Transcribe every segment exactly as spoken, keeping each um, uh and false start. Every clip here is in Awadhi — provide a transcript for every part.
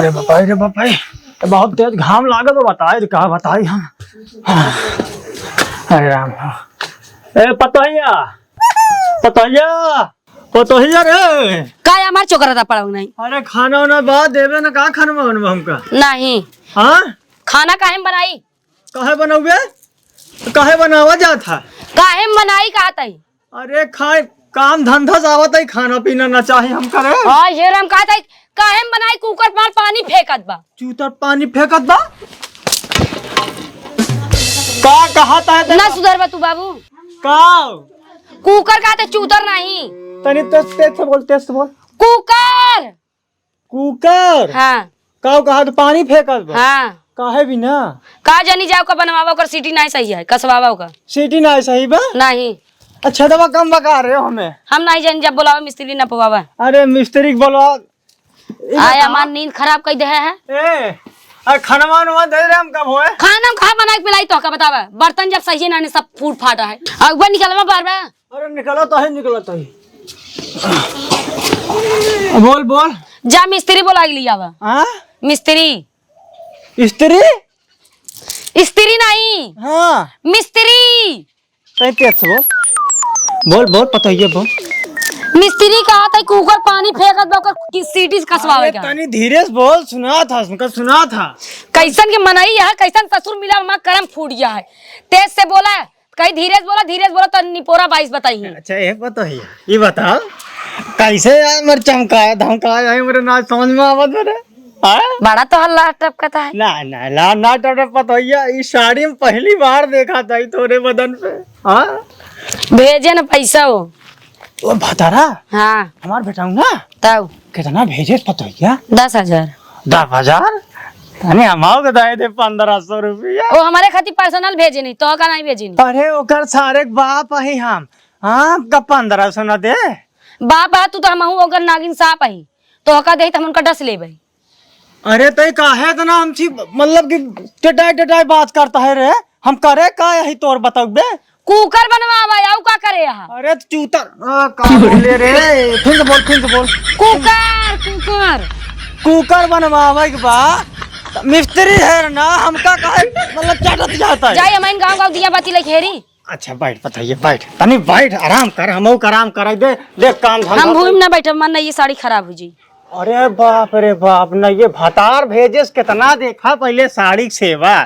रे बापाई, रे बापाई, ये बहुत तेज घाम लागत बा, बताई रे, का बताई हम। अरे राम, ए पतोहिया, पतोहिया, पतोहिया रे। का है हमार चोकरा था पड़ाऊ नहीं? अरे खाना वाना बा, देबे ना का खाना बनवा हमका? नहीं। हाँ? खाना काहे में बनाई? काहे बनौबे? काहे बनावा जात है? काहे में बनाई का तई? अरे खाए, काम धंधा से आवत है, खाना पीना ना चाही हम करे। हाँ, ये राम कहत है, काहे में बनाई कुकर मार पानी फेंकत बा। चूतर पानी फेंकत बा? का कहत है तेरा? ना सुधरबा तू बाबू। का? कुकर कहत है चूतर नहीं। तनी तेज, तेज से बोल, तेज से बोल। कुकर। कुकर? हाँ। का कहत पानी फेंकत बा? हाँ। काहे बिना? का जानी जाओ का बनवावा, ओकर सीटी नाहीं सही है, कसवावा ओकर। सीटी नाहीं सही बा? नहीं। अच्छा, दवा कम बका रहे हो हमें। हम नाहीं जानी, जब बोलावा मिस्त्री ना पवावा। अरे मिस्त्री के बोलवा। ई आय बताओ। हमार नींद खराब कर दे है। ए, अरे खाना वाना दे रहे हम कब होए? खाना हम कहाँ बनाई के पिलाई तो का बतावा? बर्तन जब सही ना ने सब फूट फाटा है। अउबा निकलवा बार बार। अरे निकलत है, निकलत है। बोल, बोल। जा मिस्त्री बोला के लियावा। हाँ? मिस्त्री। स्त्री? स्त्री नहीं। हाँ। मिस्त्री। तैं तेज से बोल। बोल, बोल, पतोहिया बोल। मिस्त्री कहत है कुकर पानी फेंकत बा, ओकर की सीटी से कसवावे अरे का। तनी धीरे से बोल, सुनात है, उनका सुनात है। कैसन के मनई है, कैसन ससुर मिला, हमार करम फूट गया है। तेज से बोला, कहीं धीरे से बोला, धीरे से बोला, तो निपोरा बाईस बताई। अच्छा, एक बात तो है, ये बताओ, कैसे यार मेरे चमकाया धमकाया है, मेरे ना समझ में आवत मेरे। हाँ? बड़ा तो हल्ला टपकता है। ना, ना, ला, ना टपकत भैया, इस साड़ी में पहली बार देखा था ई तोरे बदन पे। हाँ? भेजे न पैसा हो। ओ भतारा? हाँ। हमार बेटा हूँ ना? तब? कितना भेजे पतोहिया? दस हजार। दस हजार? तनी हमाओ के दे दे पन्द्रह सौ रुपया। ओ हमारे खातिर पर्सनल भेजे नहीं, तो का नहीं भेजे नहीं? अरे ओकर सारे के बाप अही हम, हाँ, का पन्द्रह सौ न दे? बाप आ तू तो हमहू ओकर नागिन साप अही, तो का दे तो हम उनका डस लेबै। अरे तई काहे इतना हमसी मतलब कि टटाई टटाई बात करता है रे? हम करे का यही तोर बतौबे? कुकर बनवावा, आऊ का करे यहाँ? अरे चूतर, आ, का बोले रे? फिर से बोल, फिर से बोल। कुकर, कुकर। कुकर बनवावे के बा, त मिस्त्री है ना, हमका काहे मतलब चाटत जाता है? जाई हमाइन गाँव गाँव दिया बाती लेके हेरी। अच्छा बैठ पतोहिया बैठ, तनी बैठ, आराम कर, हमहू के आराम कराई दे, देख काम धंधा हम भूमि ना बैठब, मन नहीं ये साड़ी खराब हो जी। अरे बाप रे बाप, न ये भतार भेजे से कितना देखा पहले साड़ी के सेवा।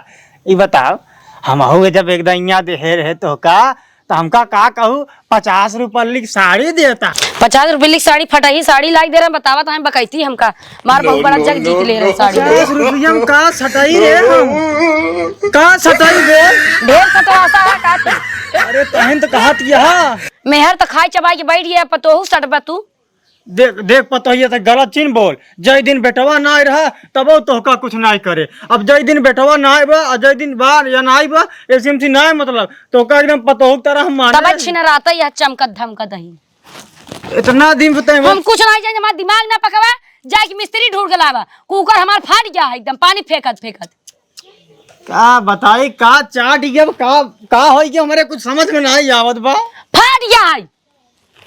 ई बताओ, हमहू के जब एक दइया देहे रहे तोहका, त हमका का कहू, पचास रुपया लिख साड़ी देता। पचास रुपया लिख साड़ी, फटही साड़ी लाइ दे रहे, बतावा त हम बकैती हमका, मार बहुत बड़ा जग जीत ले रहे साड़ी। पचास रुपया में का सटाई रे हम? का सटाई रे? ढेर सटवासा है का तू? अरे तहन त कहत यहा। मेहर त खाए चबाई के बैठ गया, पतोहू सटबा तू। देख, देख पतोहिया, त गलत चीन बोल। जय दिन बेटवा ना आए रहा, तबो तोहका कुछ ना करे। अब जय दिन बेटवा ना आए बा, आ जय दिन बा या ना आए बा, ऐसे हमसे ना मतलब। तोहका एकदम पतोहू की तरह हम माने। तब छिन रहता यह चमकत धमकत ही। इतना दिन बताए हम कुछ ना जाने, हमारा दिमाग ना पकवा, जाए कि मिस्त्री ढूंढ के लावा। कुकर हमार फाट गया है एकदम, पानी फेंकत फेंकत। का बताई, का चाट गया, का, का होई गया, हमरे कुछ समझ में ना आवत बा। फाट गया है।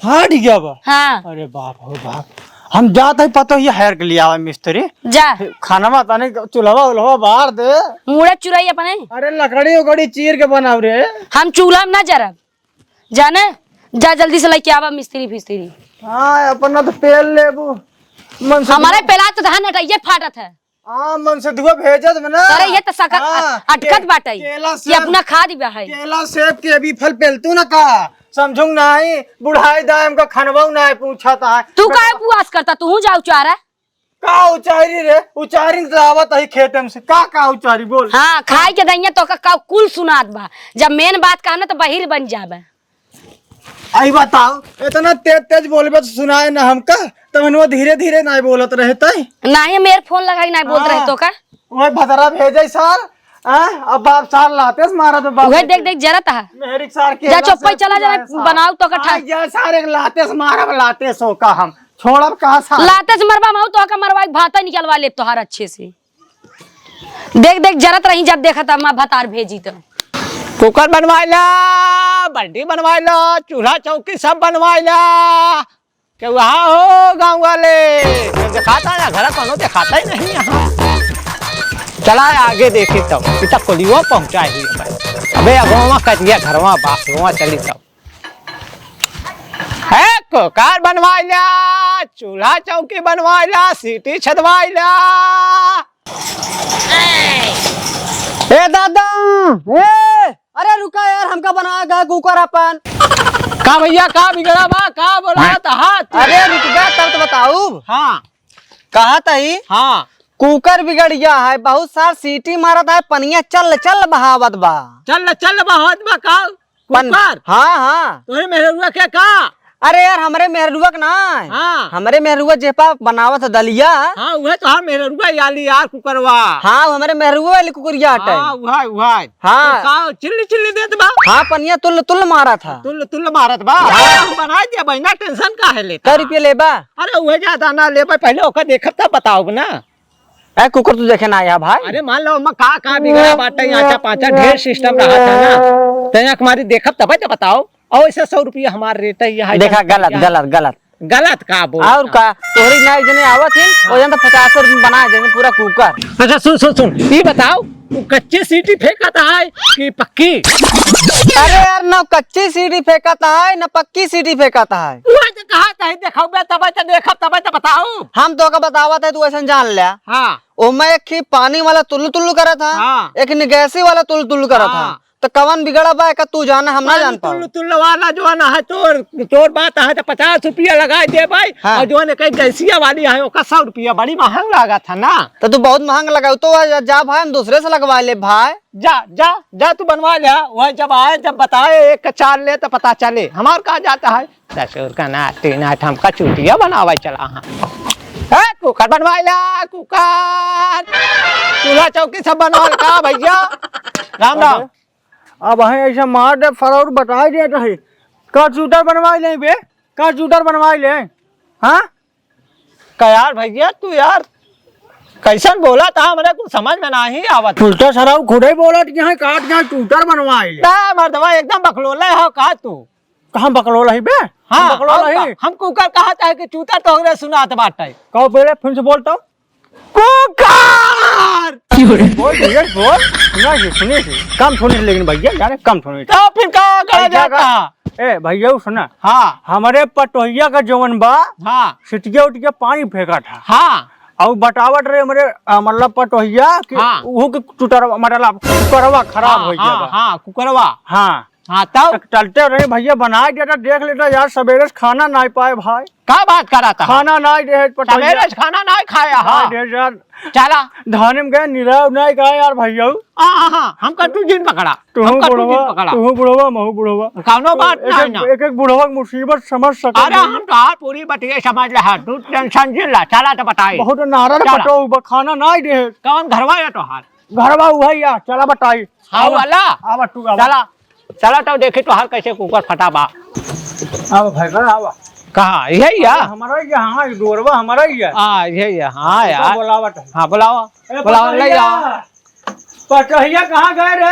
फाट गया बा? हाँ। अरे बाप हो बाप, हम जात है पतोहिया हेर के लियावा मिस्त्री। जा। खानवा तनी चूल्हवा उल्हवा बार दे। मुड़ा चुराई अपने। अरे लकड़ी उकड़ी चीर के बनाओ रे। हम चूल्हा में ना जरब, जाने। जा जल्दी से लेके आवा मिस्त्री फिस्त्री। हाँ, अपना तो पेल लेबू। मन से हमारे पेला तो धान हटाइए फाटत है। हाँ, मन से दुआ भेजत में ना। अरे, ये तो सकत हाँ, अटकत के-, बाटई। केला कि सेब, अपना खा दिबा है। केला सेब के अभी फल पेलतू ना का? समझुंग नाही, बुढ़ाई दायम का खनवाऊ नाही पूछत है। तू काहे उपवास करता? तू जाओ चारा। का उचारी रे? उचारी तो आवत है खेते में से। का, का उचारी बोल? हाँ, खाए के दइया तो का, का कुल सुनात बा। जब मेन बात कहा ना तो बहिर बन जाबे। आई बताओ, इतना तेज तेज बोलबे तो सुनाए ना हमका, तब इनवा धीरे धीरे नाय बोलत रहते। नाही, मेर फोन लगाई नाय बोलत रहे हाँ। तो का? ओए भदरा भेजे सार, हाँ? अब बाप सार लाते से मारा तो बाप वह देख देख जरत है। मेहरी सार के जा चुप्पे चला जा, बनाओ तो का ठा- जा सारे लाते से मारा लाते सो का हम छोड़ब कहाँ सार? लाते से मरबा माऊ तो का मरवाई भाता निकलवा ले तोहार अच्छे से। देख देख जरत रही जब देखत हमार भतार भेजी तो। कुकर बनवाइला, बल्टी बनवाइला, चूल्हा चौकी सब बनवाइला। केहू हो गाँव वाले? केहू देखाता है? घर कौनो देखाता ही नहीं यहाँ। चला आगे देखी तब, इतना कोलियो पहुँचा ही है भाई। अबे अगवा करिया घरवा बास, अगवा चली तब। है कुकर बनवाइला, चूल्हा चौकी बनवाइला, सीटी छदवाइला। ए दादा, ए, अरे रुका यार, हमका बनावे का कुकर अपन। का भैया, का बिगड़ा बा, का बोला त हाथ? अरे रुक जा, तब तो बताऊ। हाँ। कहा तही? हाँ। कुकर बिगड़ गया है, बहुत सार सीटी मारत है, पनिया चल चल बहावत बा। चल चल बहावत बा का? पन-, कुकर? हाँ, हाँ। तोहरे मेहरुआ के का? अरे यार, हमरे मेहरुआ के ना है। हाँ। हमरे मेहरुआ जेपा बनावत है दलिया। हाँ, उहे तो, हाँ, मेहरुआ याली यार कुकरवा। हाँ, हमरे मेहरुआ वाली कुकरिया हटे। हाँ, उहाय, उहाय। हाँ। तो का चिल्ली चिल्ली देत बा? हाँ, पनिया तुल्ल तुल्ल मारत है। तुल्ल तुल्ल मारत बा? हाँ। हम बनाई दिया बहिना, tension काहे लेता? कै रुपया लेबा? अरे, उहे ज्यादा ना लेबा, पहिले ओका देखब तब बताउब ना। ए, कुकर तू देखे ना आया भाई? अरे मान लो, ओमा का, का बिगड़ा बाटे, आचा पाचा ढेर system रहत है ना। तो यहाँ हमारी देखब तबे तो बताओ। और ऐसे सौ रुपया हमार rate है, यहाँ देखा, गलत, गलत, गलत। गलत का बोल? और का? तोहरी ना एक जने आवत ही, हाँ। वो जन तो पचास रुपये में बना देने पूरा कुकर। अच्छा सुन, सुन, सुन, ये बताओ, वो कच्ची सीटी फेंकत है कि पक्की? अरे यार, ना कच्ची सीटी फेंकत है, ना पक्की सीटी फेंकत है। वो तो कहा था, देखो बे, तबे तो देखब, तबे तो बताओ। हम तो का बतावत है, तू ऐसे जान ले। हाँ। ओमे एक ही पानी वाला तुल्लू तुल्लू करत हा, हाँ। एक निगैसी वाला तुल्लू तुल्लू करत हा। हाँ। तो कवन बिगड़ा बा, एका तू जाना, हम ना पानी जान पाओ। तुल्लू तुल्लू वाला जो ना है, तोर, तोर बात है तो पचास रुपया लगाई दे भाई, हाँ। और जो ना कहीं गैसिया वाली है, ओका सौ रुपया, बड़ी महंग लागत है ना। तो तू बहुत महंग लगाऊ, तो जा, जा भाई, हम दूसरे से लगवा ले भाई। जा, जा, जा, तू बनवा ले, वह जब आए, जब बताए, एक का चार ले तो पता चले, हमार का जाता है। ससुर का नाटी नाट हमका चूतिया बनावे चला हाँ। ए, कुकर बनवाइला, कुकर। चूल्हा चौकी सब बनवाल का भैया? राम राम। अब हमें ऐसा मार दे, फरौर बताई दे तो है। का चूतर बनवाई ले बे? का चूतर बनवाई ले? हाँ? का यार भैया, तू यार कैसन बोला था, हमरे कुछ समझ में नाही आवत। चूतर सराऊ खुदे बोला कि यहाँ काट यहाँ चूतर बनवाई ले। ना मर्दवा, एकदम बकलोले हो का तू? कहाँ बकलोल है बे? हाँ, हम बकलोल और है? का? हम कुकर कहत है कि चूतर तोहरे सुनात बाटे। कहो पहले फिर से बोल तो। कुकर! बोल भैया, बोल। सुना जी, सुनिए जी। कम सुनिए, लेकिन भैया, जाने कम सुनिए। तो फिर का करा ऐसा जाता? का? ए, भैया, सुना। हाँ। हमरे पटोहिया का जवन बा, हाँ। सिटिया उटिया पानी फेंका था। हाँ। और बतावत रहे हमरे, अ, मतलब पटोहिया कि हाँ। उहो के चूतरवा, मतलब कुकरवा खराब हाँ, हो गया हाँ, बा। हाँ, कुकरवा। हाँ। हाँ, तब? तक चलते रहे भैया, बनाए देता, देख लेता यार, सवेरे से खाना नाई पाए भाई। का बात करत है? खाना नाई दे, पटोहिया। सवेरे से खाना नाई खाया, नाई हाँ। दे यार। चला। धाने में गए, निराव नाई खाए यार भैया। हाँ, हाँ, हाँ, हमका तू जिन पकड़ा। तू हमका तू जिन बुढ़वा, पकड़ा। तू बुढ़वा, महू बुढ़वा। कौनो बात एक, ना, एक, ना। एक, एक बुढ़वा की मुसीबत समझ सकत अरे, नहीं। हम तो हाथ पूरी बतिये समझ ले, हाँ, तू tension जिन ला, चला तो बताई। बहुत नारद चला। पटो बा, खाना नाई दे। कौन घरवा है तोहार? घरवा उहै या, चला बताई। हाँ, आवा, वाला? आवा, तू आवा। चला, चला, तब देखी तोहार कैसे कुकर फटा बा। आवा भाई, आवा। कहाँ? यही या? अरे, हमारा ही है, हाँ, ये डोरवा हमारा ही है। हाँ, यही है, हाँ तो यार। बोलावत है। हाँ, बुलावा। ए, बुलावा, ले पटोहिया, आओ। पटोहिया कहाँ गए रे?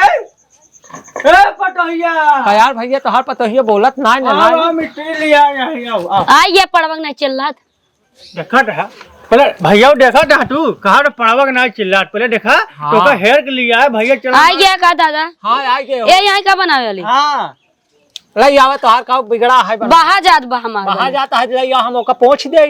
ए, पटोहिया। का यार भैया, तोहार पटोहिया बोलत ना, ना, आवा, ना। मिट्टी लिया, यहाँ आवा, आवा। आ, ये पड़वक नहीं चिल्लात। देखा था, पहले भैया देखा था तू, कहा तो पड़वा के ना चिल्लात, पहले देखा, हाँ। तो का हेर के लिया है भैया, चला आ ना। गया का दादा? हाँ, आ गए हो। ए, यहाँ का बनावे वाली? हाँ। ले आवे तोहार का बिगड़ा है बना। बाहा जात बा हमार बना। जाता है, ले आ, हम ओका पहुँच दे।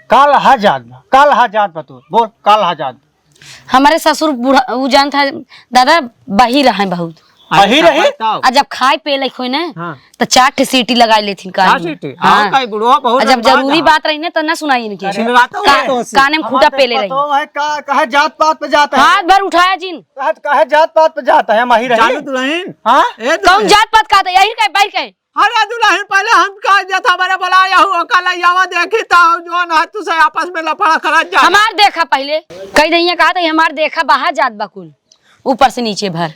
काल हा जात बा, काल हा जात बा तू, बोल, काल हा जात बा। हमारे ससुर बूढ़ा, उ जानत है दादा, बहिर है बहुत। अरे बहिर है? बताओ। आ जब खाए पे लायक होई ना, हाँ। तो चार ठे सीटी लगाई लेथिन कान में। चार सीटी? हाँ। हाँ, काहे बुढ़वा बहुत आ जब बात जरूरी है। बात रही ना, तो ना सुनाई इनके। अरे, सुनवाता हूँ का-, तो से। कान में खूंटा हमारे पेले रही। पतोह है का, कहे जात पात पे जात है। हाथ भर उठाया जिन। कहे, कहे जात पात पे जात है, हम ही रही। जानू दुल्हन। हाँ? ए कौन दुल्हन। जात पात का था? यही का, बाहर का। अरे दुल्हन, पहले हम कह देता, हमारे बुलाया हो, कल आवा देखी तो जो ना तुझसे आपस में लफड़ा करत जा। हमार देखा पहले, कह दइया कहा था, हमार देखा बाहर जात बा कुल, ऊपर से नीचे भर।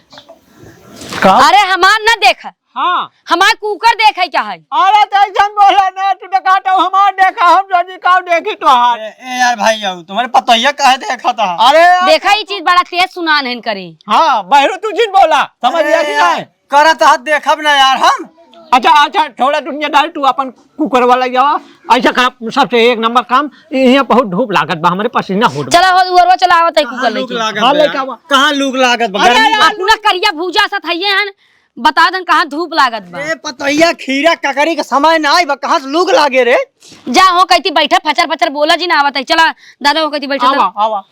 का? अरे हमार ना देखा। हाँ। हमार कुकर देखा क्या है? अरे तो ऐसन बोला ना, तू देखा तो हमार देखा, हम जो जी का देखी तोहार। ए, ए यार भाई, आओ, तुम्हारे पतोहिया काहे देखा था? अरे यार, देखा, ये चीज बड़ा तेज सुनान है करी। हाँ, बहरू तू जिन बोला, समझ अरे गया कि यार, नहीं? करत हाथ देखब ना यार हम। अच्छा, अच्छा, छोड़ा दुनियादारी, तू अपन कुकर वाला जावा। ऐसा करा, सबसे एक नंबर काम, यहाँ बहुत धूप लागत बा, हमरे पसीना होत बा। चला हो, उरवा चला, आवत है कहाँ कुकर लूक लेके। लागत हाँ, बा? लेके आवा। कहाँ लूक लागत बा? अरे, गर्मी अरे, बा। अपना करिया भूजा सा थइये हन, बता दन कहाँ धूप लागत बा। ए, पतोहिया, खीरा ककड़ी के समय ना आई बा, कहाँ से लूक लागे रे? जा हो, कहती बैठा, फचर फचर बोला जी ना आवत है। चला दादा हो, कहती बैठा आवा, तो। आवा,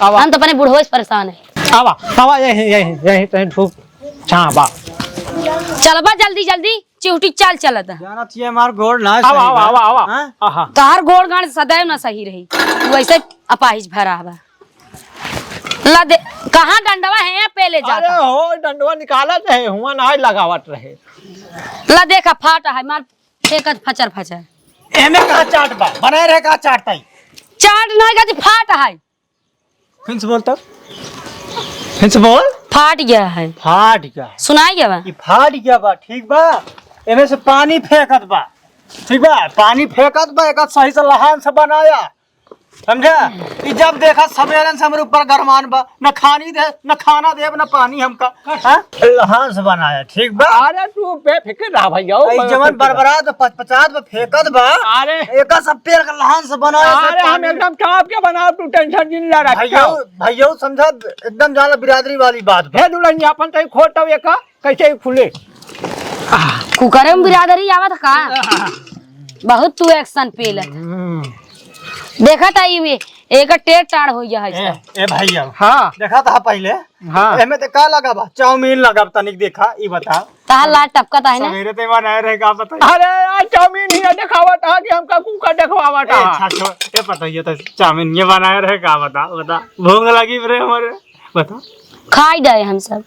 आवा। हम तो अपने बुढ़वे से परेशान है। आवा, आवा, यही, यही, यही, यही धूप छाँह बा। चलबा जल्दी जल्दी, चिहुटी चाल चलत। जानत ये हमार गोड़ ना आवा, सही आवा, बा। आवा, आवा। हाँ? आहा। तहार गोड़ गाड़ सदैव ना सही रही, तू ऐसे अपाहिज भरा बा। ला दे, कहाँ डंडवा है, पेले जाता। अरे हो, डंडवा निकालत रहे, हुआ ना लगावत रहे। ला देखा, फाट है, मार फेंकत फचर फचर। एमे का चाट बा? बनाए रहे का चाट ताई? चाट नहीं कहती, फाट है। फिन से बोल तब। फिन से बोल। फाट गया है। फाट गया। सुनाई गया बा? ई फाट गया बा, ठीक बा? एमे से पानी फेंकत बा, ठीक बा? पानी फेंकत बा, एक सही से लहान से बनाया, समझा? ई जब देखा सवेरन से हमरे ऊपर गरमान बा, न खानी दे, न खाना देब, न पानी हमका, हाँ? लहान से बनाया, ठीक बा? अरे तू बेफिक्र रह भैया, ओ ई जवन बेफिक्र। बरबरात बा, पचपचात बा, फेंकत बा, अरे। एका सब पेड़ का लहान से बनाया, अरे सब हम पानी। एकदम चाप के बनाओ, तू tension जिन ला रख। भैया, भैया समझा, एकदम जाना बिरादरी वाली बात बा। हे दुल्हनिया, अपन तई खोट तब एका, कैसे ही खुले? कुकर में बिरादरी आवत का? बहुत तू action पेलत। हम्म। देखत आई में एक टेढ़ टाढ़ हो गया है ए, सब। ए भैया। हाँ। देखा था पहले? हाँ। एमे ते का लगा बा? चाउमीन लगा बा, तनिक देखा, ई बता। तहार लाज टपकत आहे ना? सवेरे ते बनाए रहे का पता? अरे यार, चाउमीन ही देखावत है कि हमका कुकर देखावत ए, है। अच्छा, छो-, ए पता ये तो चाउमीन ये बनाए रहे का बता, बता। भूख लगी रे हमारे, बता। खाई डाए हम सब।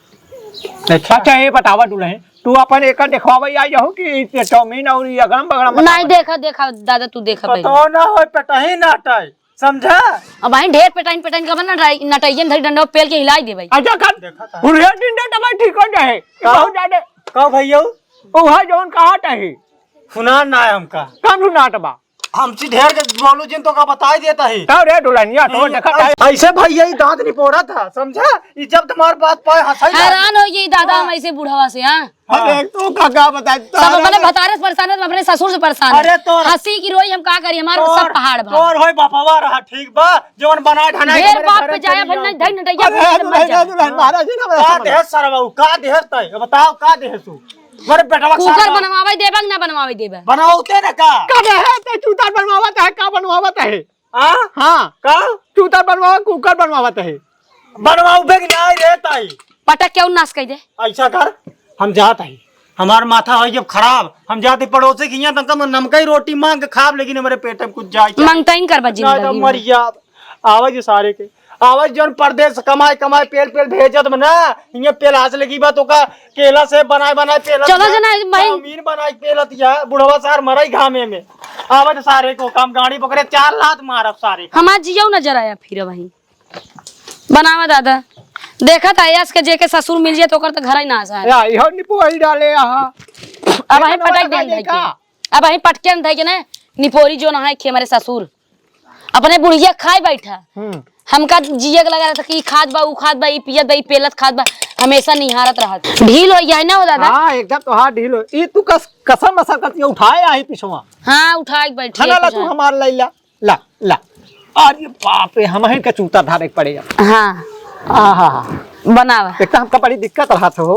अच्छा, ये बतावा दुल्हन, तू अपन एकर देखवावे आई जाहू कि ये चाउमीन और ये अगड़म बगड़म नहीं बतावा? देखा, देखा दादा, तू देखा पहिले। पतो ना होय, पेटही ना हटाई, समझा? अब आई ढेर पेटाइन पेटाइन का बना नटाई-, नटैयन धरी डंडवा पेल के हिलाई देबै। अच्छा कर, देखा था। उहे दिन दे तब ठीक हो जाए। का? बहुत ज्यादा। का भैया? ओहा जौन कहा चाही। सुना ना है हमका। कम सुनात बा। हमसे ढेर के बोलू जिन तो का बताई देता ही। तब रे दुल्हनिया, तो हम्म, देखा ऐ-, था। ऐसे भैया ही दांत निपोरा था, समझा? ई जब तुम्हारे बात पाए हंसाई ना। हैरान हो गई दादा हम ऐसे बुढ़वा से, हाँ? अरे, तू का, का बताई? सब अपने भतारे से परेशान है, अपने ससुर से परेशान है। अरे, तोर हंसी की रोई हम का करी, हमारे तोर, सब पहाड़ बा। तोर होई बापवा रहा, ठीक बा? जवन बनाए ढनाए ढेर हमारे बाप घरे पे जाया चली भन नहीं, जाओ। धई नटैया अरे, भन नहीं, मर जा। नहीं, नहीं, महाराज जी, ना का बताओ। देह सरवा, का देह तय? बताओ, का देह तू? अरे बेटवा कुकर साला। बनवावे देबा कि ना बनवावे देबा? बनवाते ना का? का रहे ते चूतर बनवावत है, का बनवावत है? आ? हाँ। का? चूतर बनवावत, कुकर बनवावत है। बनवावे कि ना रे ताई? पटक के उन्नास कह दे। ऐसा कर, हम जात है। हमार माथा होई जब खराब, हम जाते पड़ोसी के यहाँ तनका नमकई रोटी मांग के खाब, लेकिन हमारे पेट में कुछ जाए। मांगता ही नहीं करबा ना, ना, जिंदगी में। मर जा। आवाज सारे के। आवाज जौन परदेस कमाए, कमाए, पेल, पेल भेजत में ना, इहाँ पेलास लगी बा, तो का केला से बनाए, बनाए पेलत चलो या, जना, भाई। चाउमीन बनाए पेलत या, बुढ़वा सार मरई घामे में। आवाज सारे को काम गाड़ी पकड़े, चार लात मारब सारे को। हमार जियो नजर आया फिर वहीं। बनावा दादा। देखा था यस के जेके ससुर मिल जाए तो ओकर तो घर ही ना आ जाए। या, इहो निपोरी डाले यहाँ। अब वहीं पटक देन धई के। अब वहीं पटके न धई के ना, निपोरी जो ना है खे हमारे ससुर। अपने बुढ़िया खाए बैठा। हम्म। हमका जिए के लगा रहता कि ई खात बा, ऊ खात बा, ई पियत बा, ई पेलत खात बा, हमेशा निहारत रहत। ढील हो गया है ना हो दादा? हाँ, एकदम तो हाँ ढील हो। ई तू कस-, कसम मसर करती है, उठाए आई पिछवा। हाँ, उठाए के बैठी खाना है ला कुछ तू है। हमार लैला। ला, ला। अरे बाप रे, हमहिन के चूतर धारे के पड़े अब। हाँ। आहा। बनावा। एक तो हमका बड़ी दिक्कत रहत हो।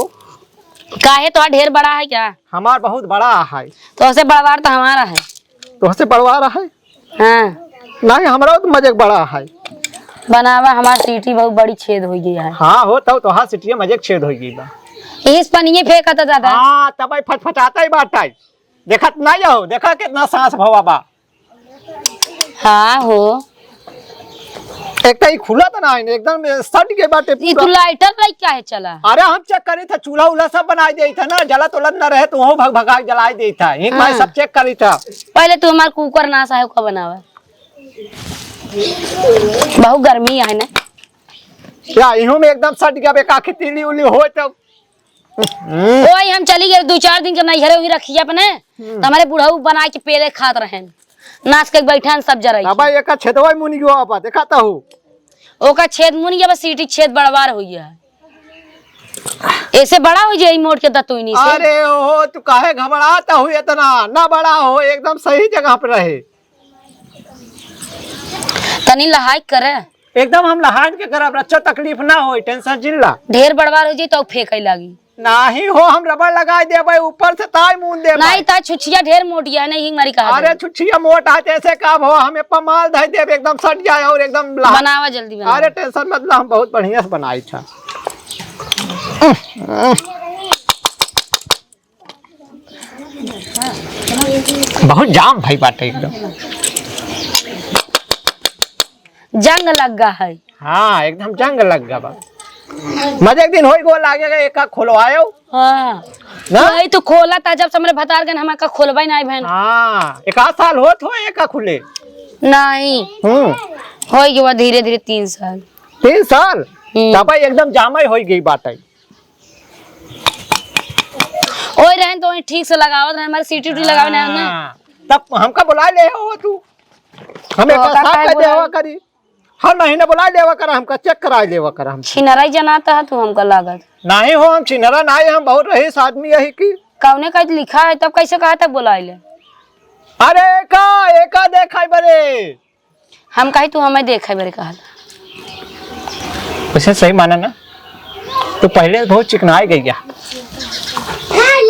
काहे, तोहार ढेर बड़ा है क्या? हमार बहुत बड़ा है। तोहसे बड़वार तो हमारा है। तोहसे बड़वार है? हाँ। नहीं, हमरा तो मजे के बड़ा है। बनावा, हमार सीटी बहुत बड़ी छेद हो गई है। हाँ हो, तब तोहार सीटिया मजे के छेद हो गई बा। इस पनिये फेंका था दादा। हाँ, तब फटफटाता ही बात है। देखत नहीं हो, देखा कितना सांस भवा बा। हाँ हो। एक तो ई खुला तो ना है, एकदम सट के बाटे ई तू पूरा। लाइटर लाइट काहे चला? अरे हम चेक करी था, चूल्हा उल्हा सब बनाई देई था ना, जलत उलत ना रहे, तो वहू भग भगाई जलाई देई था। एक बार हाँ। सब चेक करी था। पहले तू हमार कुकर ना साहेब का बनावा। बहुत गर्मी है ना। या इहू में एकदम सट गया, बेका खितीली उली हो तो। हम्म। ओए, हम चली गए दो चार दिन के नैहरे उही रखिए अपने, हम्म। तो हमारे बुढ़ऊ बना के पेले खात रहेन, नाच के बैठन सब जराई। अब एक छेदवा मुनि गयो, अब देखा तो हो। ओका छेद मुनि गया, बस सीटी छेद बड़वार हो गया है। ऐसे बड़ा हो जाई मोट के दतुइनी से। अरे ओहो, तू काहे घबरात हो इतना? ना बड़ा हो, एकदम सही जगह पे रहे। तनी लहाई करे। एकदम हम लहान के करब, रच्चा तकलीफ ना होई, tension जिन ला। ढेर बड़वार हो जाई तो फेंकै लागी। नाही हो, हम रबड़ लगाई देबै ऊपर से, ताई मून देबै। नाही, ताई छुछिया ढेर मोटिया है, नहीं हिंग मारी कहा अरे दे। छुछिया मोट है, जैसे का हो, हम एप्पा माल धई देब, एकदम सट जाए और एकदम लहा-, बनावा जल्दी बनावा। अरे tension मत ला, हम बहुत बढ़िया से बनाई था। बहुत जाम भाई बाटे एकदम। जंग लग गा है। हाँ, एकदम जंग लग गा बा। मजे एक दिन होई गो लागेगा, एका खोलवायो। हाँ। ना? वही तो खोला था, जब से हमरे भतार गन हम एका खोलवाई नाई भैन। हाँ, एक आध साल होत हो एका खुले। नहीं। हम्म। होई गवा धीरे धीरे तीन साल। तीन साल? हम्म। तब एकदम जामा ही होई गई बात है। ओए रहन तो ओए ठीक से लगावत रहे, हमारे सीटी उटी लगावे ना, ना। हाँ, तब हमका बुला ले हो तू। हमें तो का का साथ काहे में देवा बुलाई? करी। हर महीने बुला लेवा कर, हमका check कराई लेवा कर हम। छिनराई जनाता है तू हमका लागत। नाही हो, हम छिनरा नाही, हम बहुत रईस आदमी यही की। कौने का लिखा है, तब कैसे कहा तक बुलाई ले? अरे एका, एका देखाई बरे। हम कही तू हमें देखे बरे कहला। वैसे सही माना ना, तू पहले बहुत चिकनाई गई है।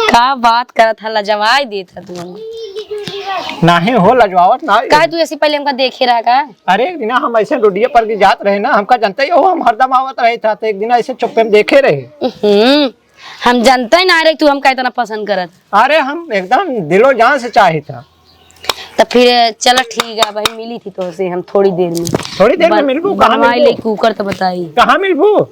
का बात करत है, लजवाई देत है तू हमें। नाही हो, लजवावत नाही। काहे तू ऐसे पहले हमका देखे रहा का? अरे एक दिन हम ऐसे रोडिया पर भी जात रहे ना, हमका जानते ही हो, हम हरदम आवत रहे था, तो एक दिन ऐसे चुप्पे में देखे रहे। हम्म, हम जानते ही ना रहे तू हमका इतना पसंद करत। अरे हम एकदम दिलो जान से चाहित ह। तो फिर चला ठीक है भाई, मिली थी तोहसे हम थोड़ी देर में। थोड़ी देर में बन-, मिलबू, कहाँ बनवाई मिलबू? ले कुकर तो बताई। कहाँ मिलबू?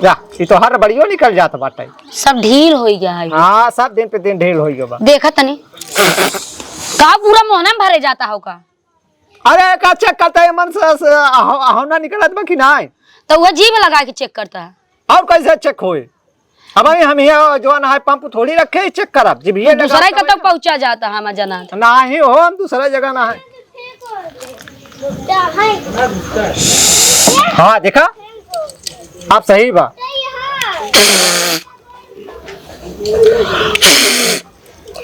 जा, ई तो हर बड़ियो निकल जात बाटे। सब ढील होई गया है। हाँ, सब दिन पे दिन ढील होई गया बा। देखा तनी, का पूरा मोहना में भरे जाता हो का? अरे, का check करता है मन से, से, अहो-, अहोना निकलत बा कि नाय? तो वो जीभ लगा के check करता है। और कैसे check होए? अब अभी हम यहाँ जौन है pump थोड़ी रखे, check करब, जीभिए लगा दूसरा ही के कतौ पहुँचा जाता है, हमार जना। नाही हो, हम दूसरा जगह ना है। हाँ, देखा? आप सही बा।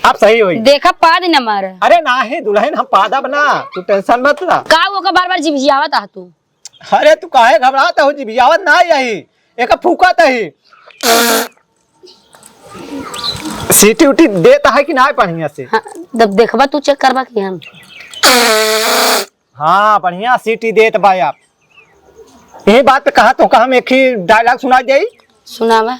आप सही होई। देखा, पाद न मारे। अरे नाही, दुल्हन हम पादब ना, तू tension मत ला। का वो का बार-बार जिभियावत आ तू? अरे तू काहे घबरात हो, जिभियावत ना यही, एक फूकत ही। सीटी उटी देता है कि ना बढ़िया से? हाँ, जब देखबा तू check करबा कि हम। हाँ, बढ़िया सीटी देत बा आप। यही बात पे कहा तो का हम एक ही dialogue सुना जाई। सुनावा।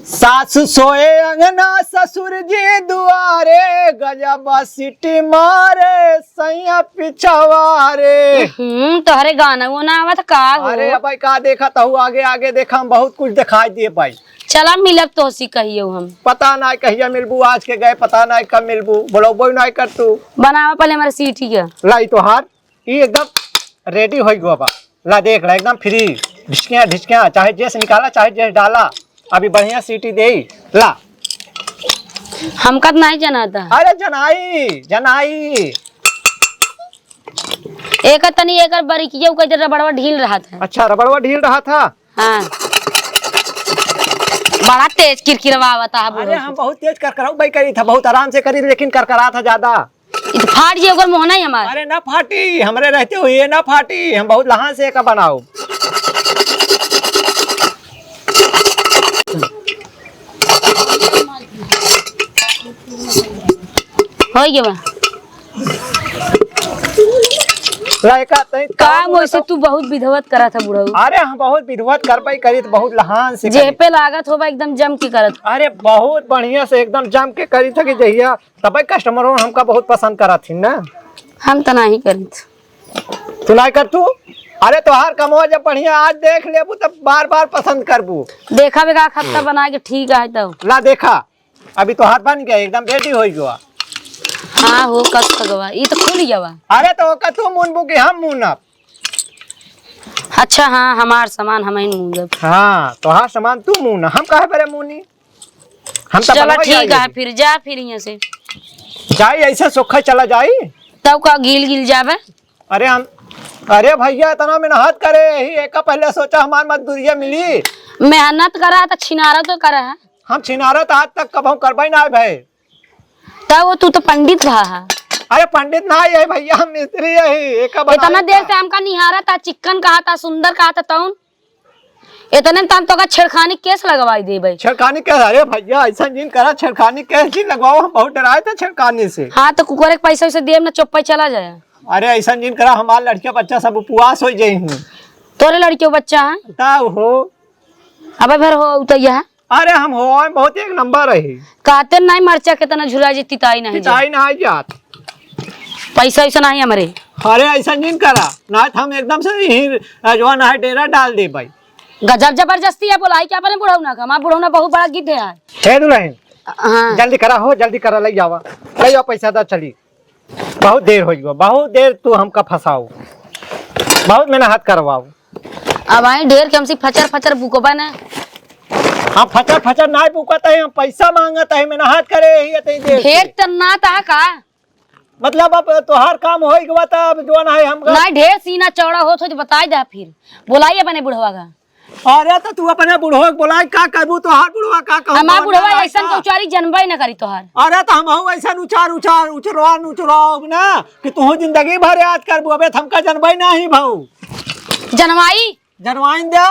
सासु सोए अंगना ससुर जी दुआरे, गजब सीटी मारे सैया पिछवारे। हम्म, तोहरे गाना वो ना आवत का हो? अरे भाई का देखत हूँ, आगे आगे देखा हम बहुत कुछ दिखाई दिए भाई। चला मिलब तोहसी कहियो हम। पता ना कहिया मिलबू, आज के गए पता ना कब मिलबू, बोलबो ना कर तू। बनावा पहले हमारे सीटी के। लाई तोहार, ई एकदम ready होई गवा बा। ला देख ला, एकदम free, ढिचकिया ढिचकिया, चाहे जैसे निकाला चाहे जैसे डाला, अभी बढ़िया सीटी देई। ला। हमका त नाही जनाता। अरे जनाई, जनाई। एकर तनी एकर बरिकिया उ कहते रबड़वा ढील रहत है। अच्छा, रबड़वा ढील रहत है। हाँ। बड़ा तेज किरकिरवावत है अरे, बुढ़ऊ। हम बहुत तेज करकराऊ भाई करी था, बहुत आराम से करी, लेकिन करकरा था ज्यादा। इ त फाट जाई ओकर मोहना ही हमार। अरे ना फाटी, हमरे रहते हुए ना फाटी, हम बहुत लहान से एका बनाओ। होई गवा। ला, एका तई काम काम वैसे तो तू बहुत विधवत करा था बुढ़ऊ। अरे हम बहुत विधवत करबे करी त बहुत लहान से जेह करी। पे लागत होबा एकदम जम के करत। अरे बहुत बढ़िया से एकदम जम के करी था कि जहिया तबे customer हो हमका बहुत पसंद करत ही ना। हम त नाही करित। तू नाही कर तू? अरे तोहार कमवा जब बढ़िया आज देख लेबू तब बार बार पसंद करबू। देखा बेगा खत्ता बना के ठीक है तब। ला देखा, अभी तोहार बन गया, एकदम ready होई गवा। हाँ हो, कस गवा, ई त खुल गवा। अरे तो ओका तू मुनबू कि हम मुनब? अच्छा हाँ, हमार सामान हम ही मुनब। हाँ, तोहार सामान तू मुना, हम काहे बरे मुनी? हम तो चला बनवाई ठीक आई है, अभी। फिर जा फिर यहाँ से। जाई ऐसे सोखा चला जाई। तब का गिल गिल जाबे? अरे हम अरे भइया, इतना मेहनत करे, यही एका पहिले सोचा हमार मजदूरिया मिली। मेहनत करा त छिनारा तो करा है। हम छिनारा त आज तक कबहूँ करबे ना है भाई। तब वो तू तो पंडित भा है। अरे पंडित ना है भइया, हम मिस्त्री है, एका बनावे इतना देर का। से हमका निहारा था, चिक्कन कहा था, सुंदर कहा था, तउन इतने में तो हम तोका छेड़खानी केस लगवाई देबे। छेड़खानी केस? अरे भइया, ऐसा जिन करा, छेड़खानी केस जिन लगवाओ, हम बहुत डराए थे छेड़खानी से। हाँ, तो कुकर एक पैसा वैसे देब ना, चुप्पे चला जाए। अरे ऐसा जिन करा, हमार लड़किया बच्चा सब उपवास हो जाई हूँ। तोरे लड़कियों बच्चा है? तब हो। अबे भर हो उतैया है। अरे हम हो बहुत एक नंबर रही। काते नहीं मरचा कितना झुरा जी तिताई नहीं तिताई नहीं जात। पैसा वैसा नहीं हमरे। अरे ऐसा जिन करा, ना तो हम एकदम से ही जवान है डेरा डाल दे भाई। गजब जबरदस्ती है, बोलाई क्या अपने बुढ़ौना का? हमार बुढ़ौना बहुत बड़ा गिद्ध है। हे दुल्हन, हाँ। जल्दी करा हो, जल्दी करा, ले जावा, ले जाओ पैसा दा चली। बहुत देर हो गयो, बहुत देर तू हमका फंसाओ, बहुत मेहनत करवाओ। अब आई ढेर के हमसे फचर फचर बुकबा ना। हम फचर फचर ना बुकत है, हम पैसा मांगत है, मेहनत करे ही इतनी देर से। ढेर त ना ता का? मतलब अब तोहार काम होई गवा त अब जौन है हमका नहीं, ढेर सीना चौड़ा होत हो तो बताई दे फिर। बोलाई अपने बुढ़वा का। अरे तो तू अपने बुढ़वा के बोलाई, का करबू? तोहार बुढ़वा का कहू? हमार बुढ़वा ऐसन का उचारी जनबे न करी तोहार। अरे तो हम हूँ ऐसन उचार, उचार, उचरवा, उचरवा ना कि तू जिंदगी भर याद करबू। अबे तो हमका जनबे नहीं भाऊ। जनवाई? जनवाइन दे।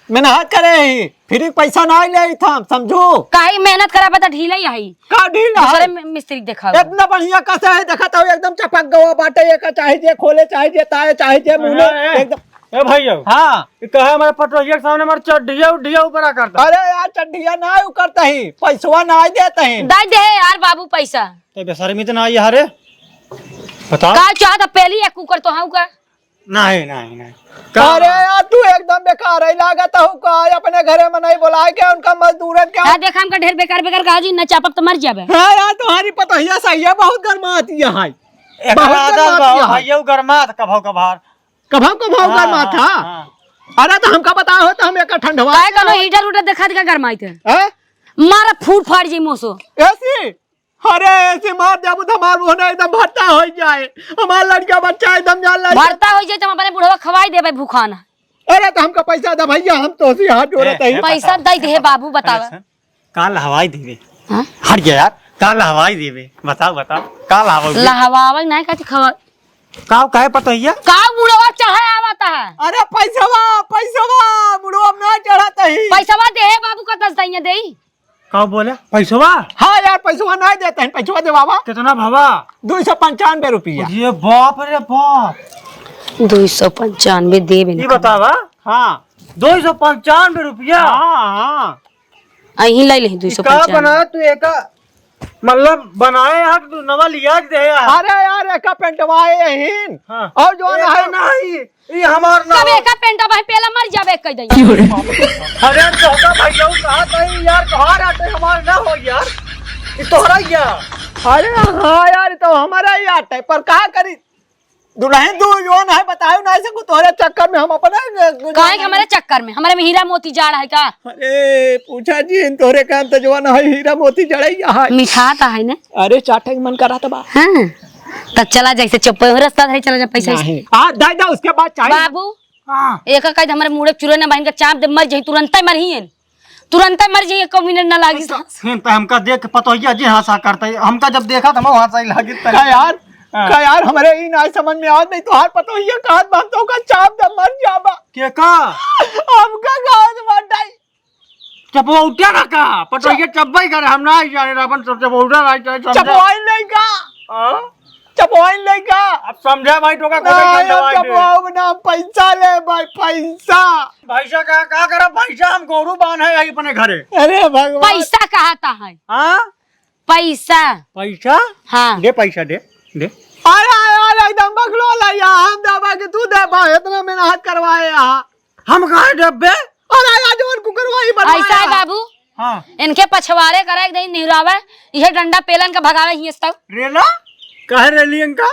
मेहनत करे ही, फिर पैसा ना ले था, समझू? काहे मेहनत कराबे त ढीला ही आई। का ढीला दूसरे है? मि-, मिस्त्री देखाओ। इतना बढ़िया कसे है, देखा तो एकदम चपक गवा बाटे, ये का चाहे जे खोले, चाहे जे ताए, चाहे जे मुने, ए, ए, एकदम। ए भैया, हाँ। ये कहे हमारे पटोहिया के सामने हमारे चड्ढिया उड्ढिया ऊपर आ करता। अरे यार, चड्ढिया ना उकरता ही, पैसवा ना देता ही। दे दे यार बाबू पैसा। तो बेशर्मी तो ना आई यार रे। बताओ। का चाहता पहली एक कुकर तो हाँ का? नहीं, नहीं, नहीं। का अरे यार, तू एकदम बेकार है, लागत हो का? अपने घरे में नहीं बुलाए के, उनका मजदूरन के। हाँ, देखा हमका ढेर बेकार, बेकार कहा जी, न चापब तो मर जाबे। हाँ यार, तुम्हारी पतोहिया सही है, बहुत गरमाती है। एकरा बहुत आदत गरमाती बा, है। भैया, गरमात कभो कभार। कभो कभो हाँ, गरमात हाँ, है? हाँ। अरे, तो हमका बताओ, तो हम एक ठंडवा काहे कनो हीटर उटर देखा दिखा गरमाई थे? हैं? मारा फूट फाड़ जी मोसो। ऐसी? अरे, ऐसे मार देबू तो हमार मुंह ना एकदम भट्टा हो जाए। हमार लड़का बच्चा एकदम जान लग भट्टा हो जाए तो हम अपने बुढ़वा खवाई देबे भूखाना। अरे, तो हमका पैसा दे भैया, हम तोसी हाथ जोड़त ए, हई। ए, पैसा बताओ, दे दे ए, बाबू, बताओ। बतावा। अरे सुन, काल हवाई देबे। हाँ? हट गया यार, काल हवाई देबे। बताओ, बताओ, काल हवाई देबे। लहवावे नहीं कहती खवा। काव काहे पतोहिया? काव बुढ़वा चाहे आवता है। अरे पैसवा, पैसवा, बुढ़वा ना चढ़त ही। पैसवा दे बाबू का दस दइया देई। का बोले? पैसवा? हाँ यार, पैसवा नहीं देते हैं, पैसवा दे बाबा। कितना भवा? दो सौ पंचानबे रुपया। ये बाप रे बाप। दो सौ पंचानबे देबे ये ना। बतावा। हाँ। दो सौ पंचानबे रुपया? हाँ, हाँ। अहीं ले ले ई का दो सौ पंचानबे। बना तू एका, मतलब बनाए हा कि तू नवा लिया के दे हा? अरे यार, एका पेंटवा है यहीन। हाँ। और जो ना एका है नहीं, ई हमार ना तब हो। एका पेंटा भाई पहला मर जाबे कह दई। अरे तोहका भैया कहा तई यार, तोहार आटे हमार ना हो यार, ई तोहरा या। अरे हाँ यार, ई तो हमारा ही आटे, पर का करी? दुल्हन तू जो ना है बताओ ना, ऐसे को तोहरे चक्कर में हम अपना काहे के हमारे चक्कर में? हमारे में हीरा मोती जाड़ा है का? अरे पूछा जी, इन तोहरे काम तो जो ना है हीरा मोती जड़ैया है। मिठात है ना? अरे चाटे के मन करा तो बा। हाँ। तब चला जैसे चुप हो, रास्ता धरे चला जा पैसा से। नहीं। आ, दे दे, उसके बाद चाहिए। बाबू, हाँ। एक का हमारे मुड़े चुरे ना बहन का चाप दे, मर जाई, तुरंत ही मर ही है। तुरंत ही मर जाई, एको मिनट ना लागी। तो फिर तो हमका देख के पतोहिया जी हंसा करते, हमका जब देखा था मैं हंसा ही लागित था। का यार, हाँ। का यार, हमरे ई ना समझ में आवत नहीं, तोहार पतोहिया कहत बा, हम तो का चाप दे मर जाबा। के का? हमका कहत बाटे। चपौटा ना का? पटोहिया चप- चब्बई करे, हम ना जाने रे, अपन सब चपौटा ना जाने, समझे? चपवाई नहीं का? हाँ? चपवाई नहीं का? अब समझे भाई, टोका को नहीं, नहीं हम समझवाई दे। चपवाओ ना, हम पैसा ले भाई, पैसा। पैसा का, का करब? पैसा हम गोरू बांध है यही अपने घरे। अरे भगवान। पैसा कहता है। हाँ? पैसा। पैसा? हाँ। दे पैसा, दे, दे। अरे यार, एकदम बकलोल है यार, हम दबा के तू दे बा, इतना मेहनत करवाए यहाँ। हम कहाँ देबे? अरे यार, जवन कुकरवा ही बनवाया ऐसा है है। बाबू, हाँ। इनके पछवारे करे, एक दिन निहुरावे, इहे डंडा पेलन के भगावे हियस तब। रेला? काहे रेली इनका?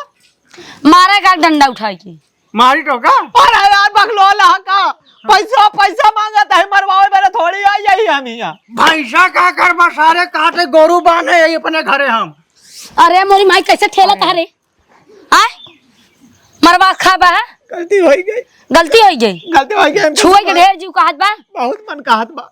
मारे का डंडा उठाए के। मारी तो का? अरे यार, बकलोल है का? पैसा, पैसा मांगत है, मरवावे बेरे थोड़ी आई यही हम हियाँ। पैसा का करबा सारे, काटे गोरू बांधे यही अपने घरे हम। अरे मोरी माई, कैसे ठेलत है रे? आय? मरवा खाबा। गलती होइ गई। गलती होइ गई। गलती होइ गई, हमसे छुए के माफ। ढेर जीव कहत बा। बहुत मन कहत बा।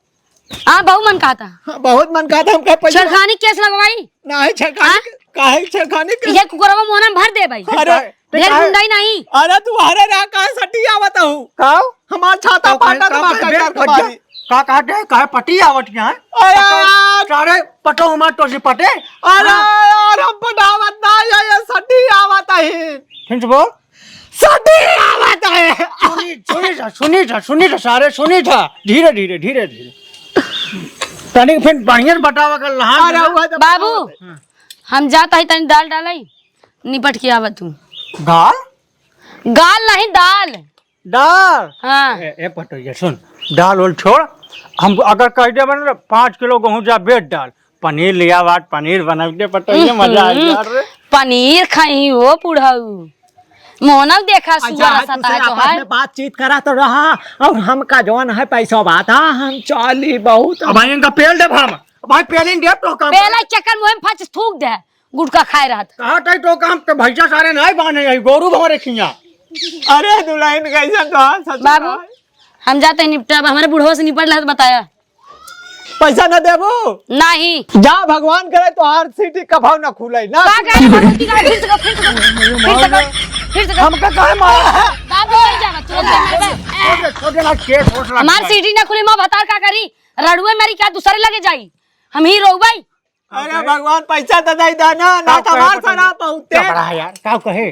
हाँ, बहुत मन कहत है। हाँ, बहुत मन कहत है, हमका पैसा। छेड़खानी केस लगवाई। नाही, छेड़खानी हाँ? के, काहे छेड़खानी के? ये कुकरवा मोहना में भर दे भाई। अरे, ढेर काहे? गुंडाई नहीं। अरे, तू हरे रहा, काहे सटी आवत हूँ? का? हमार छाता तो पाटा काहे, तो का, मार बे, कर बे, मारी। का, का, दे, काहे पटी आवत यहाँ? अरे पटो, यार। सारे पटो हमार तो से पटे। अरे हाँ। यार, हम पटावत ना, ये, ये सटी आवत है। फिर से बोल। सटी आवत है। सुनी, सुनी था, सुनी था, सुनी था, सारे सुनी था। धीरे, धीरे, धीरे, धीरे। तनिक फिर बढ़िया से बतावा कर लहान अरे, जरा। हुआ तो बाबू, हाँ। हम जात हई, तनी दाल डालाई, निपट के आवा तू। दाल? गाल नहीं, दाल। दाल? हाँ। ए, ए, पटोइया, सुन, दाल उल छोड़, हम अगर कह दे बने, पाँच किलो गेहूं जा बेच डाल, पनीर लिया बात, पनीर बनाई दे, पटोइया, मजा आई हम्म, यार रे। पनीर खाई हो बुढ़ऊ, मोहनल देखा, अच्छा, सुअर है, सता तुसे है तो आपस है। में बातचीत करा तो रहा, और हमका जौन है पैसा बात, हाँ, हम चाली बहुत। अब भाई इनका पेल दे भाम, अब भाई पेल इन दे तो काम। पेला चक्कर मुहे में फच थूक दे, गुटखा खाए रहत। कहा तई तो काम के भैंसा सारे नहीं बांधे, यही गोरू भरे खिया। अरे दुल्हन कैसे तो हाँ, ससुर बाबू, भाई। हम जाते हैं निपटा, अब हमारे बुढ़वा से निपट ले तो बताया। पैसा ना देबू? नहीं। जा भगवान करे तोहार सीटी कभाव ना खुले ना। का करे भगवती का? फिर से कर, फिर से कर, फिर से कर, फिर से कर। हमका काहे मारा है? बाबू मर जावा, तू लोग मरबे। छोटे, छोटे ना केस होत लगता हमार है। सीटी ना खुली, माँ भतार का करी? रड़ुए मरी क्या दूसरे लगे जाई? हम ही रोउबाई? अरे भगवान पैसा तो दे दा ना, ना का तो हमार कहे शराब बहुते। चुप रहा यार, का कहे?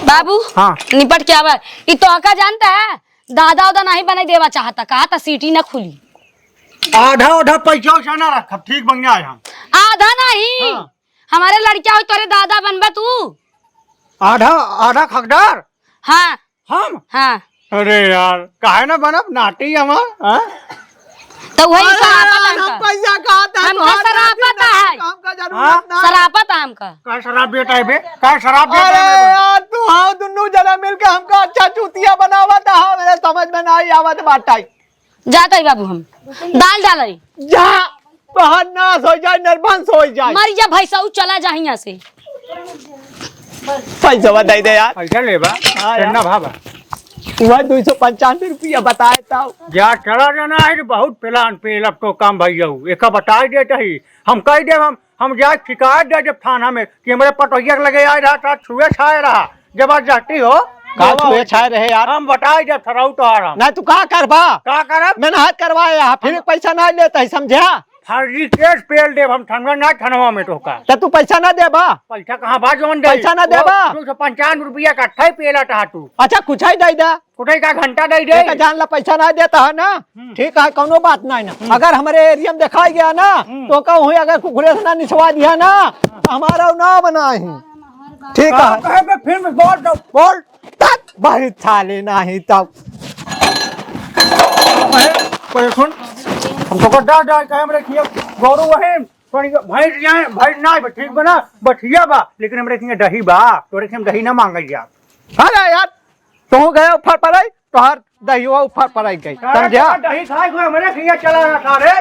बाबू, हाँ। निपट के आवा। ई तोहका जानता है? दादा उदा नहीं बने देवा चाहता, कहा था सीटी ना खुली। आधा, आधा पैसा वैसा ना रखब, ठीक बन जाए हम। आधा नहीं, हाँ। हमारे लड़किया हो तोरे दादा बनबा तू। आधा, आधा हकदार? हाँ। हम? हाँ। अरे यार, काहे ना बनब, नाटी हमार, हाँ? तो वही अरे सरापत यार, हमका। हम पैसा कहाँ था? हमका तोहार सरापत नाटी है। हमका जरूरत हाँ? ना। सरापत है हमका। का शराब बेटा है बे? का शराब बेटा अरे है बे? यार, तू हाँ दुनू जना मिलके हमका अच्छा चूतिया बनावा था, हाँ, मेरे समझ में नहीं आवत बाटा। जात हई बाबू हम। दाल डाल हई। जा, तोहार नाश हो जाए, निर्वंश हो जाए। मर जा भैंसा, उ चला जा हियां से। पैसा दे दे यार। पैसा लेबा? हाँ यार। कितना भाबा? वह दो सौ पंचानवे रुपया बताए था। जा चला जाना है, बहुत प्लान पे लपटो काम भैया। एका बताई देता ही। हम कह देब हम हम जाए शिकायत दे देब थाना में कि हमरे पटोहिया के लगे आए रहा, था छुए छाए रहा, जबरदस्ती हो। का जब छुए छाए रहे यार? हम बताई देब ठहराऊ तोहार हम। ना तू का करबा? का करब? मेहनत करवाए यहाँ, फिर पैसा ना लेता ही, समझा? फर्जी केस पेल देब हम थाना ना थानवा में तोहका। तो तू पैसा ना देबा? पैसा कहाँ बा जौन दे? पैसा ना देबा? दो सौ पंचानवे रुपया का अट्ठाई पेला था तू। अच्छा कुछ ही दे दा। कुछ ही का घंटा दे दे। एक जान ला पैसा ना देता है ना? हम्म। ठीक है, कौनो बात नहीं ना। हम्म। अगर हमारे एरिया में देखा गया ना, हम्म। तो कहूँ अगर कुकुरे से ना निचवा दिया ना, तो हमारा ना बना ही। ठीक है। कहे पे फिर बोल दो, बोल। तक बहुत साले ना ही तब। कहे, कहे सुन, हम तो का डर डर के हमरे किए गौरव वही, पर ये भैंस जाए, भैंस ना आए, ठीक बना, बठिया बा, लेकिन हमरे किए दही बा, तोरे से हम दही ना मांगे जा। अरे यार, तू गए ऊपर पर आई, तोहार दहियो ऊपर पर आई गई, सारे समझा? दही खाए हुए हमरे किए चला रहा था रे।